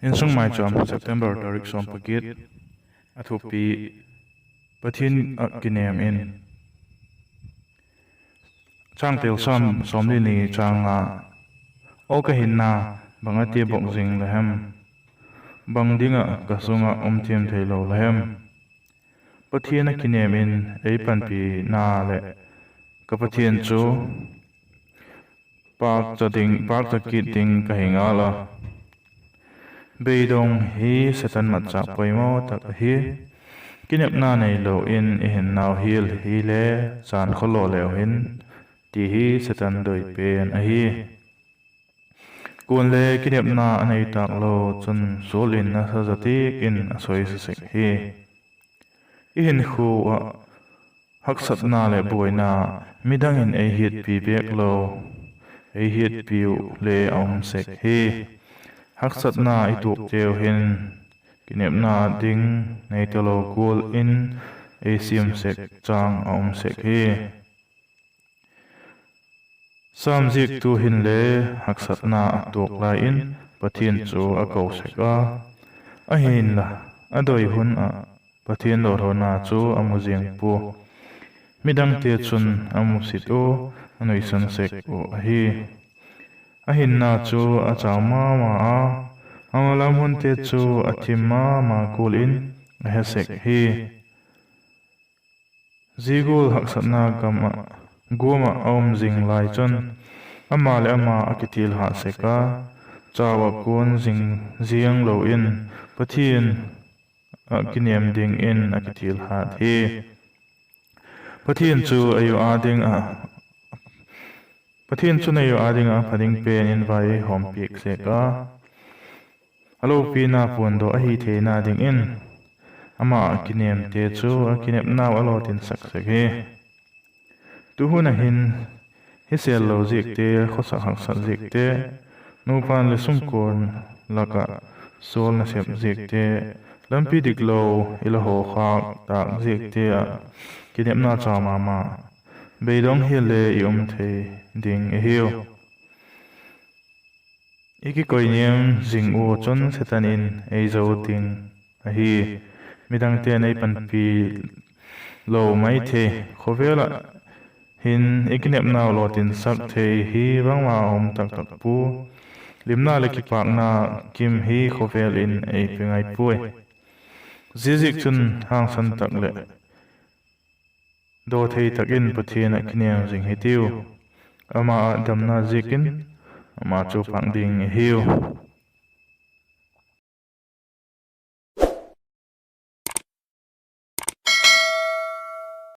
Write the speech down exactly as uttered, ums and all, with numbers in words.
Insung Maicham, September tarik sawm pagiat. A thupi: Pathian ah kinêm in. Changtel: Sâm sawmli ni, chang nga. Aw ka hinna, bang a ti bok zing la hem? Bang ding ah ka sung ah um thiam theilo la hem? Pathian ah kinêm in ei panpina leh ka Pathian chu pâkcha kit ding ka hi ngal a. Beidong hi Setan matchâk poimaw tak ahi. Kinepna neilo in i hinnau hial hile, jan khawlaw leu hin, ti hi Setan doi pen ahi. Kuale kinepna a nei tâk lo chun sual in nasa zaw tiak in a soisa sek hi. I hinkhua ah haksatna leh buaina, midang in ei hiatpi bêk lo, ei hiatpiu le a um sek hi. Haksatna i tuakteu hin kinepna ding nei talo gual in ei siam sek chang a um sek hi. Sâm ziaktu hinle haksatna a tuak lai in Pathian chu a ko sek a, ahinla, a doi hun ah Pathian lawlhona chu a mu ziang pua. Midangte chun a musit ua, a nuisan sek uh ahi. A hinna chu a chau ma ma a, a malam hunte chu a thim ma ma gual in a he sek hi. Zia gual haksatna gam ah, guam ah a um zing lai chun, ama leh ama a kithilhat sek a, chau ah kuan zing ziang lo in Pathian ah kinêm dingin a kithilhat hi. Pathian chu ei u â ding ah, Pathian chun ei u â ding ah a pha ding pen in vai ei hawmpiak sek a, a lopina puandaw ahi theina dingin, ama ah kinêmte chu a kinepnau a lawtinsak sek hi. Tuhun ah hin, hisêl lo ziakte, khawsak haksat ziakte, nupa'n leh sungkuan lak ah sual nasep ziakte, lampi diklo i la haw khâk tâk ziakte ah kinepna chau ma ma, beidong hial le i um thei ding i hiu. I kikoi niam zing ua chun Setan in ei zo ding ahi. Midangte'n ei panpi lo mai thei. Khawvel ah hin i kinepnau lawtinsak thei hi bangma a um tak tak pua. Limna leh kipâkna kim hi khawvel in ei pe ngai puai. Ziaziakchun hangsan tak leh dawthei tak in Pathian ah kinêm zing hitiu. Ama ah damna ziakin ama chu pâk ding i hiu.